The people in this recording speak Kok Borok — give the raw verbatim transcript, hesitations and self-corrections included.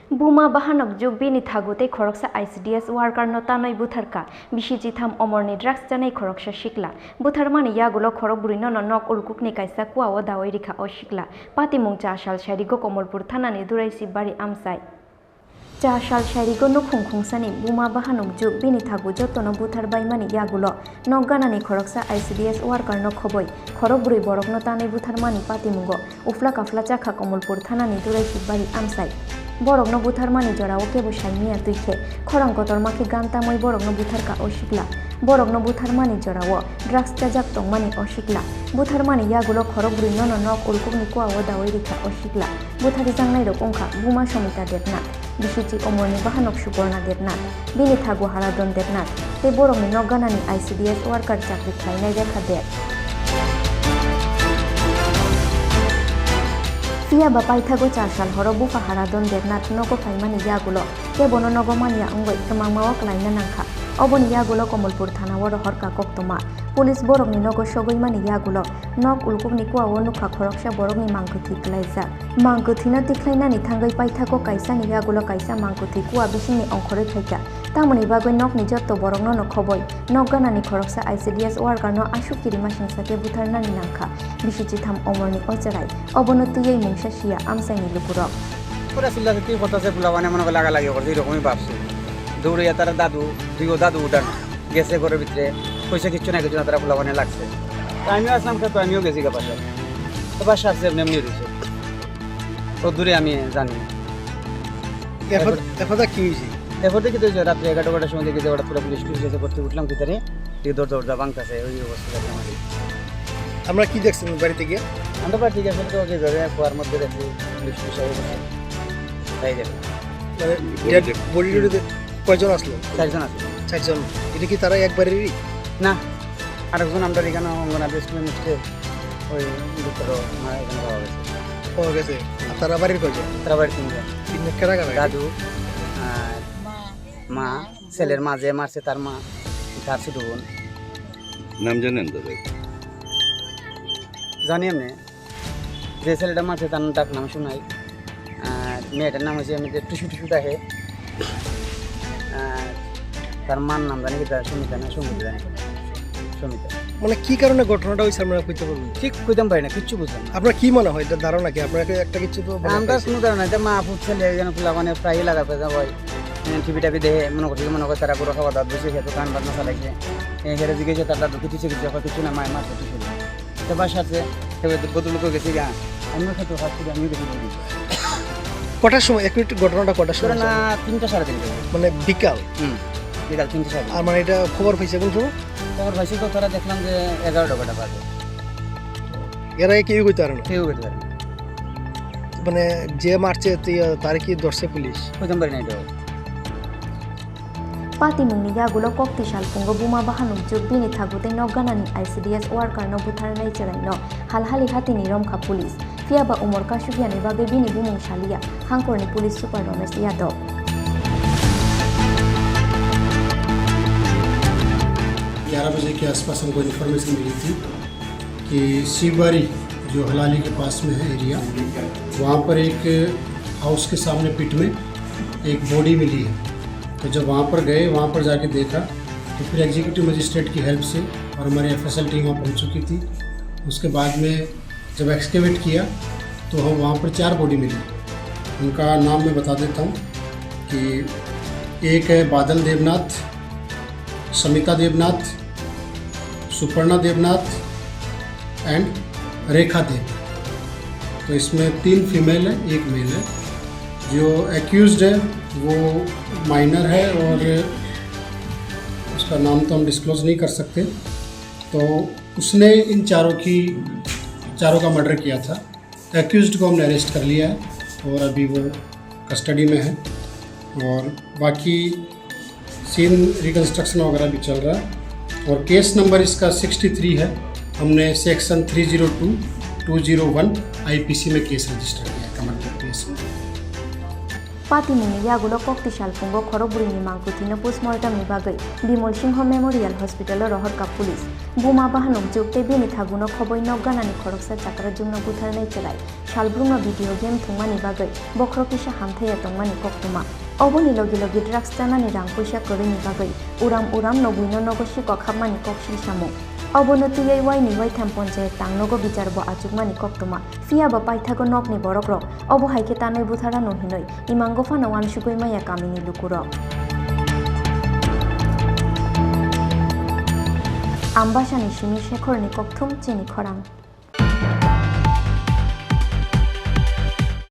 Buma bahanok jug bini thagu tei khoroksa I C D S worker no tanwi butharkha. Bisi chitham omorni drugs chanai khoroksa sikla. Butharmani yagulo khorokbrwi nono nok ulkukni kaisa kuao dawi rikha o sikla. Patimung cha sal sarigo Komolpur thanani Durai Sibari amchai. Cha sal sarigo nukhung khungsani buma bahanok jug bini thagu jotono buthar baimani yagulo nok ganani khoroksa I C D S worker no khoboi khorokbrwi borokno tanwi butharmani patimungo. Ufla kafla chakha Komolpur thanani Durai Sibari amchai. Borokno butharmani jorao kebo saimanya twi khe khorang kotorma khe gan tamwi borokno butharkha o sikla. Borokno butharmani jorao drugs chajak tongmani o sikla. Butharmani yagulo khorokbrwi nono nok ulkukni kuao dawi rikha o sikla. Butharijaknairok wngkha buma Somita Debnath, bisichi omorni bahanok Suborna Debnath, bini thagu Haradon Debnath tei borokni nok ganani I C D S worker chakri khlainai Rekha Deb. Phiya ba paithago char sal horo bupha Haradon Debnath nogo phaimani yagulo kebono nogo manya wngwi kwmangma o klaina nangkha. Oboni yagulo Komolpur thana o rohorkha koktwma. Police borokni nogo sogwi mani yagulo nok ulkukni kuao nukha khoroksa borokni mangkwthwi kwlaijak. Mangkwthwino tikhlainani thangwi paithago kaisani yagulo kaisa mangkwthwi kua bisingni ongkhorwi phaikha. Tamoni bagwi nokni jotto borokno no khoboi nok ganani khoroksa I C D S worker no aswk kirima singsa khe butharnani nangkha. Bisi chitham omorni o cherai obono twiwi mungsa siya amchaini lukurok. Pura sila se tin ghonta se pula bana mone laga lagi korse, erokomoi bhapse. Dowriya tara dadu, duigo dadu udan gese ghoro bhitre, poisa kichu nai kichu na tara pula bana lagse. To amiyo aslam khe to amiyo gesi ga pasar. To bas ashe emni emni roise. To dure ami jani. Erpor, erpor da ki hoyse? Erpor dekhi to je ratre egaroto barotar somoy dekhi je hothat kore police tolice ese, bhorti uthlam bhitore, dekhi dorja dorja bhangtase, oi obostha amar. আপনারা কি দেখছেন বাড়িতে গিয়ে? আমরা বাড়িতে গিয়ে তো যেভাবে কুয়ার মধ্যে দেখি, পুলিশ টুলিশ এসে গেছে। তাই দেখো। মানে, ডেড বডি টডি কয়জন আসলো? চারজন আছে। চারজন। এটা কি তারা এক বাড়িরই? না, আরেকজন আমরা এখানে অঙ্গনাদি স্কুলের নিচে ওই ভিতরে মারা এখানে পাওয়া গেছে। পাওয়া গেছে। আর তারা বাড়ির কয়জন? তারা বাড়ির তিনজন। তিনজন কারা কারা? দাদু, আর মা, ছেলের মা যে মারছে তার মা, তার ছোট বোন। নাম জানেন তাদের? জানি এমনি। যে ছেলেটা মারছে তার ডাক নাম সোনাই। আর মেয়েটার নাম হচ্ছে এমনিতে টুসু টুসু ডাকে। আর তার মার নাম জানি কি, তার সুমিতা না, সুমিতা জানি। সুমিতা। মানে কি কারণে ঘটনাটা হয়েছে আপনারা কইতে পারবেন? ঠিক কইতাম পারি না, কিচ্ছু বুঝতাম না। আপনার কি মনে হয়, এটা ধারণা কি? আপনার একটা, একটা কিছু তো মনে আমরা হয়েছে? কোনো ধারণা, এটা মা পুত ছেলে, এখানে খোলা মানে প্রায়ই লাগাতে যাবো। টিভি টাভি দেখে মনে করছে, মনে করে তারা গরু খাওয়া দাওয়া বসে খেয়ে দোকান বাদ না চালাইছে। এ, হেরে জিজ্ঞেস তার দাদু কিছু কিছু হয়, কিছু না, মায়ের মাছ কিছু না। তো বাসাতে, তো বদল করে গেছি গা। আমিও খেতে খাচ্ছি, আমিও গেছি। কটার সময়, এক মিনিট, ঘটনাটা কটার সময়? ঘটনা তিনটা, সাড়ে তিনটা। মানে বিকাল? হুম, বিকাল তিনটা, সাড়ে তিনটা। আর মানে এটা খবর পাইছে কোন সময়? খবর পাইছি তো, তারা দেখলাম যে এগারোটা কটা বাজে। এরা কেউ করতে পারে না? কেউ করতে পারে না। মানে যে মারছে, তে-, তারে কি ধরছে পুলিশ? কইতাম পারি না এটা। Patimungni yagulo kokti salpungo buma bahanok jwk bini thagu tei nok ganani I C D S worker no butharnai chwraino halhali hatini romkha police. Phiya ba umor kasuk yani bagwi bini bumung saliya, Hangkorni police super Romesh Yadav. ग्यारह बजे के आसपास हमको इन्फॉर्मेशन मिली थी कि शिवबारी, जो हलाली के पास में है एरिया, वहाँ पर एक हाउस के सामने पिट में एक बॉडी मिली है। तो जब वहाँ पर गए, वहाँ पर जाके देखा, तो फिर एग्जीक्यूटिव मजिस्ट्रेट की हेल्प से और हमारी एफएसएल टीम वहाँ पहुँच चुकी थी। उसके बाद में जब एक्सकेवेट किया, तो हम वहाँ पर चार बॉडी मिली। उनका नाम मैं बता देता हूँ कि एक है बादल देवनाथ, समिता देवनाथ, सुपर्णा देवनाथ and रेखा देव। तो इसमें तीन फीमेल है, एक मेल है। जो एक्यूज्ड है, वो माइनर है और उसका नाम तो हम डिस्क्लोज नहीं कर सकते। तो उसने इन चारों की, चारों का मर्डर किया था। एक्यूज्ड को हमने अरेस्ट कर लिया है और अभी वो कस्टडी में है और बाकी सीन रिकंस्ट्रक्शन वगैरह भी चल रहा है। और केस नंबर इसका सिक्सटी थ्री है। हमने section three zero two, two zero one IPC में केस रजिस्टर किया है, कमल केस में। Patimungni yagulo kokti salpungo khorokbwrwini mangkwthwino postmortemni bagwi Bimol Singho Memorial Hospital-o rohorkha police. Buma bahanukjwk tei bini thaguno khoboi nok ganani khoroksa chakrajwngno butharnai chwrai salbrumno video game thwngmani bagwi bokhorok kisa hamthaiya tongmani koktwma. Oboni logi logi drugs chanani rang puisa kwrwini bagwi uram uram nogwino nogo sikok hapmani koksil samung. Obono twiwi waini waitham ponchayat tangnogo bichar bo achukmani koktwma. Phiya ba paithago nokni borokrok obo hai khe tanwi butharano hinwi imango phano uansugwi maya kamini lukurok. Ambasani simi Shekhorni kokthum chini khorang.